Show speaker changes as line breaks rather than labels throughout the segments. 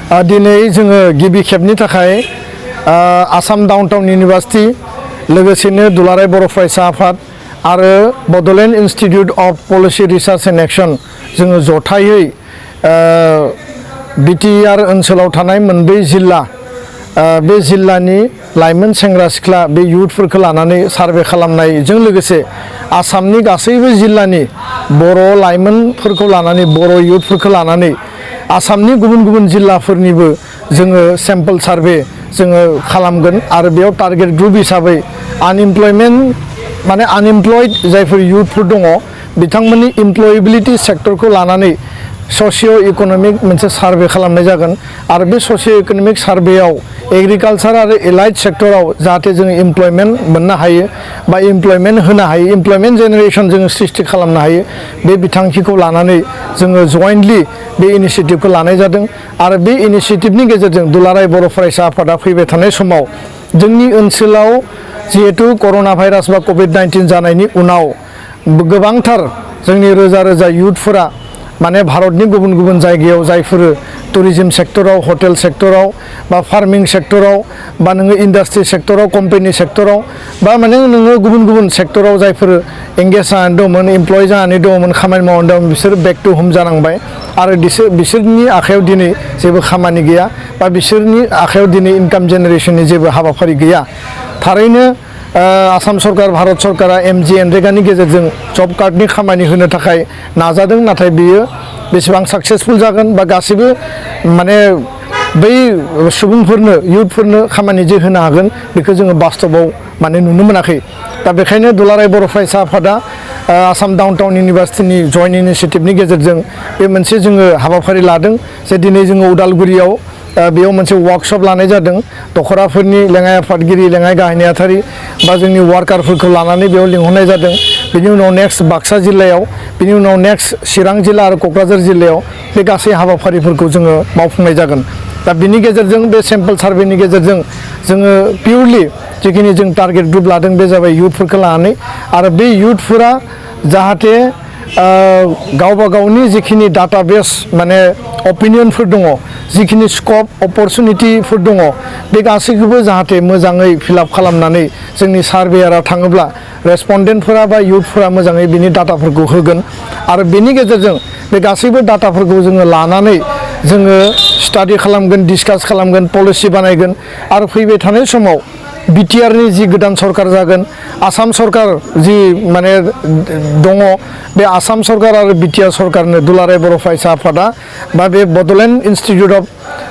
दिनै जोङो गिबि खेबनि थाखाय आसाम डाउनटाउन इउनिभार्सिटि लोगोसेनो दुलाराय बर' फरायसा आफाद आरो Bodoland institute of policy research and action जोङो जथायै बिटिआर ओनसोलाव थानाय मोनब्रै जिल्ला बे जिल्लानि लाइमोन सेंग्रा सिख्ला बे युथफोरखौ लानानै सार्भे खालामनायजों लोगोसे आसामनि गासैबो जिल्लानि बर' लाइमोनफोरखौ लानानै बर' युथफोरखौ लानानै आसामनि गुबुन गुबुन जिल्लाफोरनिबो जोङो सेम्पल सार्भे जोङो खालामगोन आरो बेयाव टारगेट ग्रुप हिसाबै आनइमप्लयड जायफोर युथफोर दङ बिथांमोननि इमप्लयेबिलिटि सेक्टरखौ लानानै ससिय' इक'नमिक मोनसे सार्भे खालामनाय जागोन आरो बे ससिय' इक'नमिक सार्भेयाव एग्रिकालचार आरो एलाइड सेक्टराव जाहाथे जोङो इमप्लयमेन्ट मोननो हायो बा इमप्लयमेन्ट होनो हायो इमप्लयमेन्ट जेनेरेसन जोङो सृष्टि खालामनो हायो बे बिथांखिखौ लानानै जोङो जयेन्टलि बे इनिसियेटिभखौ लानाय जादों आरो बे इनिसियेटिभनि गेजेरजों दुलाराय बर' फरायसा आफादा फैबाय थानाय समाव जोंनि ओनसोलाव जिहेतु कर'ना भाइरास बा कभिड-19 जानायनि उनाव गोबांथार जोंनि रोजा रोजा युथफोरा माने भारतनि गुबुन गुबुन जायगायाव जायफोर टुरिज्म सेक्टराव हटेल सेक्टराव बा फार्मिं सेक्टराव बा नोङो इन्डास्ट्रि सेक्टराव कम्पानि सेक्टराव बा माने नोङो गुबुन गुबुन सेक्टराव जायफोर एंगेज जानानै दंमोन इमप्लय जानानै दंमोन खामानि मावनानै दंमोन बिसोर बेक टु हम जानांबाय आरो बिसोरनि आखायाव दिनै जेबो खामानि गैया बा बिसोरनि आखायाव दिनै इनकाम जेनेरेसननि जेबो हाबाफारि गैया थारैनो आसाम सरकार भारत सरकारा MGNREGAनि गेजेरजों जब कार्डनि खामानि होनो थाखाय नाजादों नाथाय बियो बेसेबां साक्सेसफुल जागोन बा गासिबो माने बै सुबुंफोरनो युथफोरनो खामानि जे होनो हागोन बेखौ जोङो बास्तबाव माने नुनो मोनाखै दा बेखायनो दुलाराय बर' फरायसा आफादा आसाम डाउनटाउन इउनिभार्सिटिनि जयेन्ट इनिसियेटिभनि गेजेरजों बे मोनसे जोङो हाबाफारि लादों जे दिनै जोङो उदालगुरियाव बेयाव मोनसे वार्कशप लानाय जादों दख'राफोरनि लेङाइ आफादगिरि लेङाइ गाहाय नेहाथारि बा जोंनि वार्कारफोरखौ लानानै बेयाव लिंहरनाय जादों बिनि उनाव नेक्स्ट बाक्सा जिल्लायाव बिनि उनाव नेक्स्ट चिरां जिल्ला आरो क'क्राझार जिल्लायाव बे गासै हाबाफारिफोरखौ जोङो मावफुंनाय जागोन दा बिनि गेजेरजों बे सेम्पल सार्भेनि गेजेरजों जोङो पिउरलि जिखिनि जों टारगेट ग्रुप लादों बे जाबाय युथफोरखौ लानानै आरो बे युथफोरा जाहाथे गावबा गावनि जिखिनि डाटाबेस माने अपिनियनफोर दङ जिखिनि स्कप अपरचुनिटिफोर दङ बे गासैखौबो जाहाथे मोजाङै फिलआप खालामनानै जोंनि सार्भेयारा थाङोब्ला रेसपन्डेन्टफोरा बा युथफोरा मोजाङै बिनि डाटाफोरखौ होगोन आरो बेनि गेजेरजों बे गासैबो डाटाफोरखौ जोङो लानानै जोङो स्टाडि खालामगोन डिसकास खालामगोन पलिसि बानायगोन आरो फैबाय थानाय समाव बिटिआरनि जि गोदान सरकार जागोन आसाम सरकार जि माने दङ बे आसाम सरकार आरो बिटिआर सरकारनो दुलाराय बर' फरायसा आफादा बा बे बड'लेण्ड इन्सटिटिउट अफ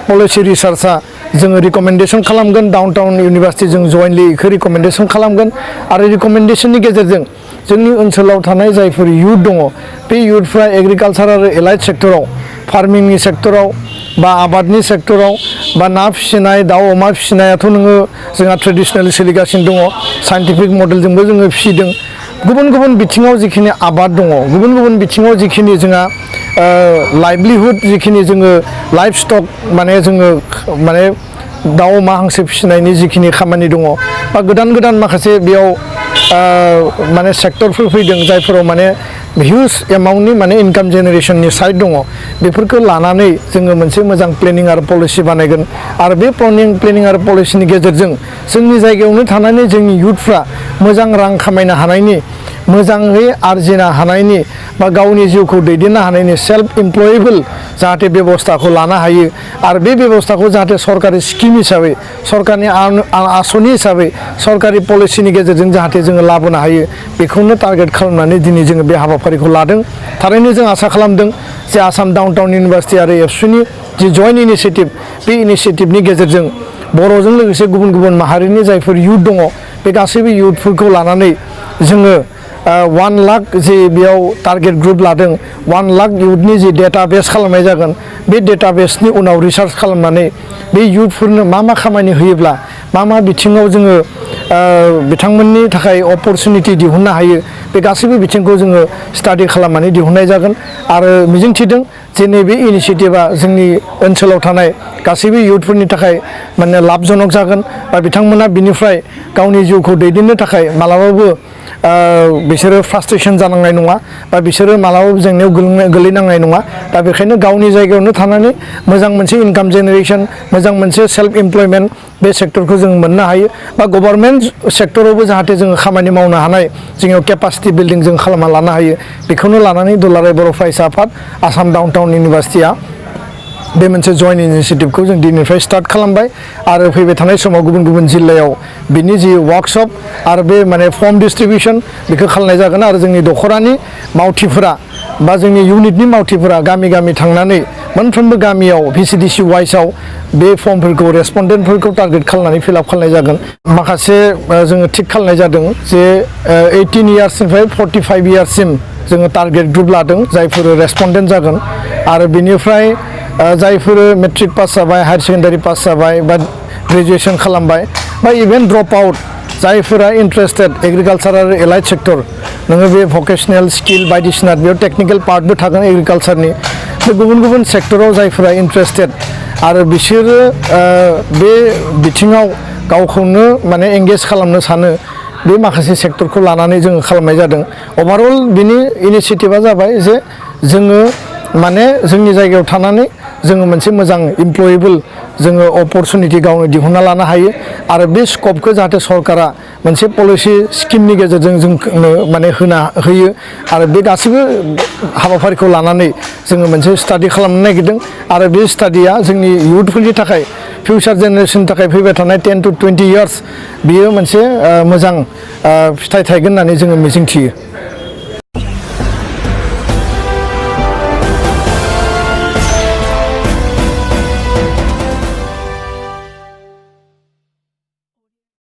पलिसि रिसार्चआ जोङो रिकमेन्डेसन खालामगोन डाउनटाउन इउनिभार्सिटि जों जयेन्टलि बेखौ रिकमेन्डेसन खालामगोन आरो रिकमेन्डेसननि गेजेरजों जोंनि ओनसोलाव थानाय जायफोर युथ दङ बे युथफ्रा एग्रिकालचार आरो एलाइड सेक्टराव फार्मिंनि सेक्टराव बा आबादनि सेक्टराव बा ना फिसिनाय दाउ अमा फिसिनायाथ' नोङो जोंहा ट्रेडिसनेलि सोलिगासिनो दङ साइन्टिफिक मडेलजोंबो जोङो फिसिदों गुबुन गुबुन बिथिङाव जिखिनि आबाद दङ गुबुन गुबुन बिथिङाव जिखिनि जोंहा लाइभलिहुड जिखिनि जोङो लाइफ स्टक माने जोङो माने दाउ अमा हांसो फिसिनायनि जिखिनि खामानि दङ बा गोदान गोदान माखासे बेयाव माने सेक्टरफोर फैदों जायफोराव माने हिउज एमाउन्टनि माने इनकाम जेनेरेसननि साइड दङ बेफोरखौ लानानै जोङो मोनसे मोजां प्लेनिं आरो पलिसि बानायगोन आरो बे प्लेनिं आरो पलिसिनि गेजेरजों जोंनि जायगायावनो थानानै जोंनि युथफ्रा मोजां रां खामायनो हानायनि मोजाङै आरजिनो हानायनि बा गावनि जिउखौ दैदेननो हानायनि सेल्फ इमप्लयेबल जाहाथे बेबस्थाखौ लानो हायो आरो बे बेबस्थाखौ जाहाथे सरकारि स्किम हिसाबै सरकारनि आसनि हिसाबै सरकारि पलिसिनि गेजेरजों जाहाथे जोङो लाबोनो हायो बेखौनो टारगेट खालामनानै दिनै जोङो बे हाबाफारिखौ लादों थारैनो जों आसा खालामदों जे आसाम डाउनटाउन इउनिभार्सिटि आरो एबसुनि जि जयेन्ट इनिसियेटिभ बे इनिसियेटिभनि गेजेरजों बर'जों लोगोसे गुबुन गुबुन माहारिनि जायफोर युथ दङ बे गासैबो युथफोरखौ लानानै जोङो 1 लाख जि बेयाव टारगेट ग्रुप लादों 1 लाख युथनि जि डेटाबेस खालामनाय जागोन बे डेटाबेसनि उनाव रिसार्च खालामनानै बे युथफोरनो मा मा खामानि होयोब्ला मा बिथिङाव जोङो बिथांमोननि थाखाय अपरचुनिटि दिहुननो हायो बे गासैबो बिथिंखौ जोङो स्टाडि खालामनानै दिहुननाय जागोन आरो मिजिंथिदों जे नैबे इनिसियेटिभा जोंनि ओनसोलाव थानाय गासैबो युथफोरनि थाखाय माने लाभजनक जागोन बा बिथांमोना बिनिफ्राय गावनि जिउखौ दैदेननो थाखाय मालाबाबो बिसोरो फ्रास्ट्रेसन जानांनाय नङा बा बिसोरो मालाबाबो जेंनायाव गोलैनांनाय नङा दा बेखायनो गावनि जायगायावनो थानानै मोजां मोनसे इनकाम जेनेरेसन मोजां मोनसे सेल्फ एमप्लयमेन्ट बे सेक्टरखौ जों मोननो हायो बा गभर्नमेन्ट सेक्टरावबो जाहाथे जोङो खामानि मावनो हानाय जोंनियाव केपासिटि बिल्डिं जों खालामना लानो हायो बेखौनो लानानै दुलाराय बर' फरायसा आफाद आसाम डाउन टाउन इउनिभारसिटिया बे मोनसे जइन्ट इनिसिएटिभखौ जों दिनैनिफ्राय स्टार्ट खालामबाय आरो फैबाय थानाय समाव गुबुन गुबुन जिल्लायाव बिनि जि वार्कशप आरो बे माने फर्म डिस्ट्रिबिउसन बेखौ खालामनाय जागोन आरो जोंनि दख'रानि मावथिफोरा बा जोंनि इउनिटनि मावथिफोरा गामि गामि थांनानै मोनफ्रोमबो गामियाव VCDC वाइसआव बे फर्मफोरखौ रेसपन्डेन्टफोरखौ टारगेट खालामनानै फिलआप खालामनाय जागोन माखासे जोङो थिग खालामनाय जादों जे 18 इयार्सनिफ्राय 45 इयार्ससिम जोङो टारगेट ग्रुप लादों जायफोर रेसपन्डेन्ट जागोन आरो बेनिफ्राय जायफोर मेट्रिक पास जाबाय हायार सेकेन्डारि पास जाबाय बा ग्रेजुएसन खालामबाय बा इभेन ड्रप आउट जायफोरा इन्टारेस्टेड एग्रिकालचार आरो एलाइड सेक्टर नोङो बे भकेशनेल स्किल बायदिसिना बेयाव टेकनिकेल पार्टबो थागोन एग्रिकालचारनि बे गुबुन गुबुन सेक्टराव जायफोरा इन्टारेस्टेड आरो बिसोरो बे बिथिङाव गावखौनो माने एंगेज खालामनो सानो बे माखासे सेक्टरखौ लानानै जोङो खालामनाय जादों ओभारअल बिनि इनिसिएटिभा जाबाय जे जोङो माने जोंनि जायगायाव थानानै जोङो मोनसे मोजां इमप्लयेबल जोङो अपरचुनिटि गावनो दिहुनना लानो हायो आरो बे स्कपखौ जाहाथे सरकारा मोनसे पलिसि स्किमनि गेजेरजों जोंनो माने होयो आरो बे गासैबो हाबाफारिखौ लानानै जोङो मोनसे स्टाडि खालामनो नागिरदों आरो बे स्टाडिया जोंनि इयुथफोरनि थाखाय फिउचार जेनेरेसननि थाखाय फैबाय थानाय 10 to 20 इयार्स बियो मोनसे मोजां फिथाइ थायगोन होननानै जोङो मिजिंथियो